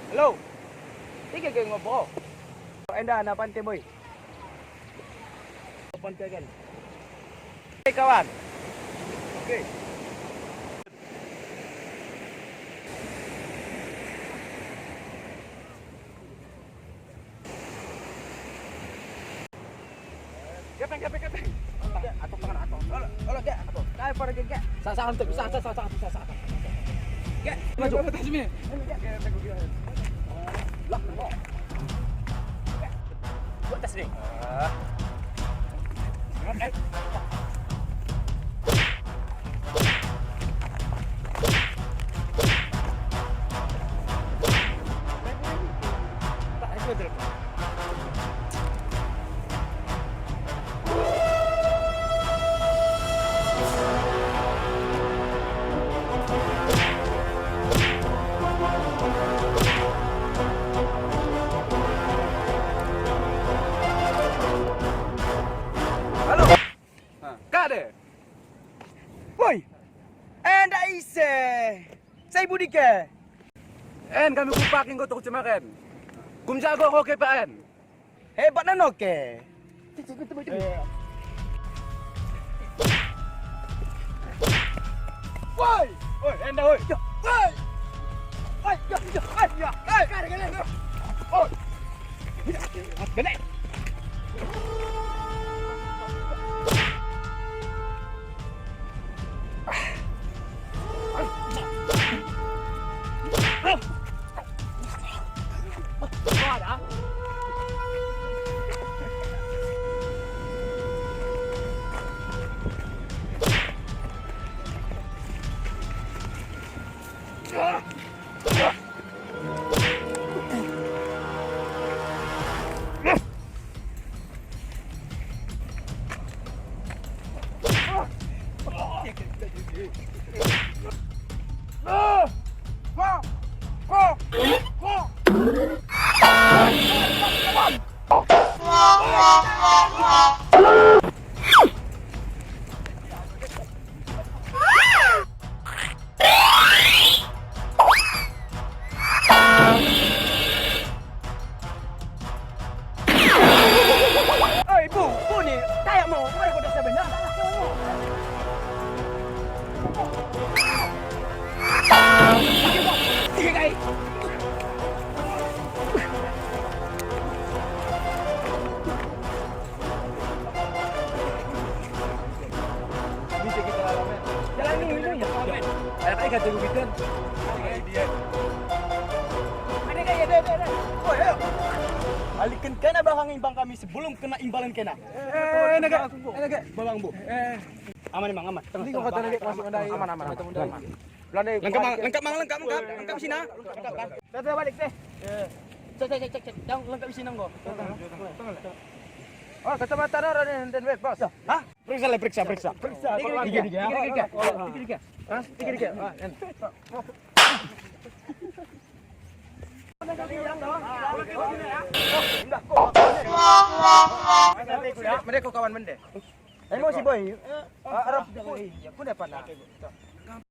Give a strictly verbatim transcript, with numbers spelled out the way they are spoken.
Halo. Dike ngo bo? Enda na pante, boy. Pante kan. Oke, kawan. Oke. Gepeng, gepeng, gepeng. Atok, tangan atok. Olo, olo, gek, atok. Kae para gek, gek. Sa, sa, antuk, sa, sa. Gek, maju. Apa tas mi? Gek, gek, gek. Lah, kok. Gek. Buat tas mi. Ah. Halo. Kade? Woi! Enda ise? Sai budi ke? En kami kupak inggo toko cemaren. Kum jago ko ke pa en. Hebat nano ke. Woi! Woi, enda woi. Woi! Woi! Ai, ya, ya, ai, ya. Ai, kare, kare. Woi! Oi, Bu, Bu ni, tayak mo, mari ko dasa benda. Bisa kita lamen. Jalan ini, ini. Anak ai kata begitu. Ada kayak ada, ada, ada. Oh, ayo. Baliken kena belakang imbal kami sebelum kena imbalan kena. Eh, naga, naga, belakang, Bu. Eh. Aman, Mang, aman. Ini kau kata naga masuk anda. Aman, aman, aman. Lengkap, Mang, lengkap, Mang, lengkap, lengkap. Lengkap sini. Lengkap, lengkap. Kita balik deh. Cek, cek, cek, cek, cek. Jangan lengkap sini, Mang. Oh, kacamata orang ini, enten, weh, bos. Hah? Periksa lah, periksa, periksa. Periksa. Tiga, tiga, tiga. Tiga, tiga. Hah? Tiga, tiga. Ah, en. Mereka kawan mende. Emosi, boy. Arab, boy. Ku dapat lah.